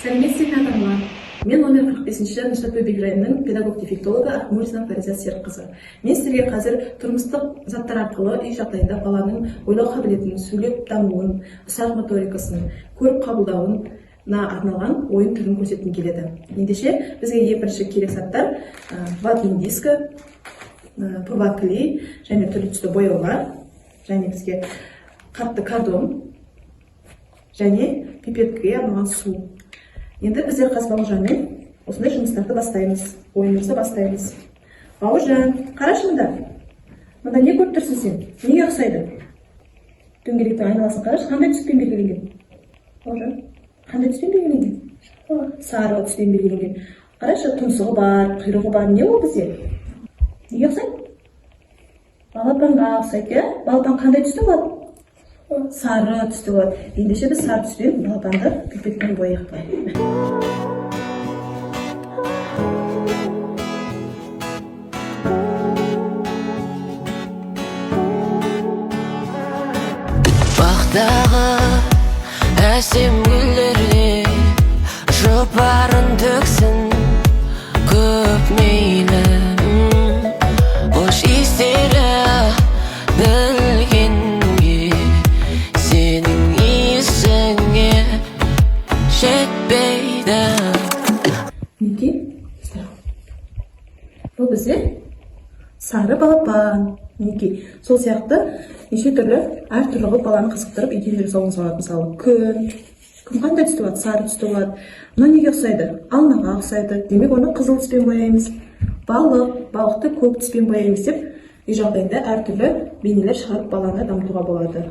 Сәлеметсіздер ме, ата-аналар! Мен номер 45-ші Нұрсат Бөбек районының педагог-дефектологы Ақмурзина Фариза Серікқызы. Мен сіздерге қазір тұрмыстық заттар арқылы үй жағдайында баланың ойлау қабілетін, сөйлеп дамуын, ұсақ моторикасын, көріп қабылдауына арналған ойын түрін көрсеткім келеді. Ендеше, бізге ең бірінші керек заттар: ватный дискі, ПВА клей және түрлі түсті бояулар, және бізге қатты картон және пипеткаға арналған су. Енді біздер қазір Бауыржанмен осындай жұмыстарды бастаймыз, ойынымызды бастаймыз. Бауыржан, қарашы мында. Мында не көріп тұрсың сен? Неге ұқсайды? Дөңгелектің айналасын қарашы, қандай түспен белгіленген? Бауыржан, қандай түспен белгіленген? Сары түспен белгіленген. Қарашы, тұмсығы бар, құйрығы бар. Не ол бізде? Неге ұқсайды? Балапанға ұқсайды, иә? Балапан қандай түсті болады? Сары түсті болады. Ендеше, біз сары түспен балапанды пипеткамен бояйық былай. Бақтағы әсем гүлдерде жұпарын төксін көп мейлі. Хош иістері білгенге сенің иісіңе жетпейді. Мінекей, бұл бізде сары балапан. Мінекей, сол сияқты неше түрлі, әртүрлі қылып баланы қызықтырып үйде жасауыңызға болады. Мысалы, күн қандай түсті болады? Сары түсті болады. Мынау неге ұқсайды? Алмаға ұқсайды. Демек, оны қызыл түспен бояймыз. Балық, балықты көк түспен бояймыз деп, үй жағдайында әртүрлі бейнелер шығарып, баланы дамытуға болады.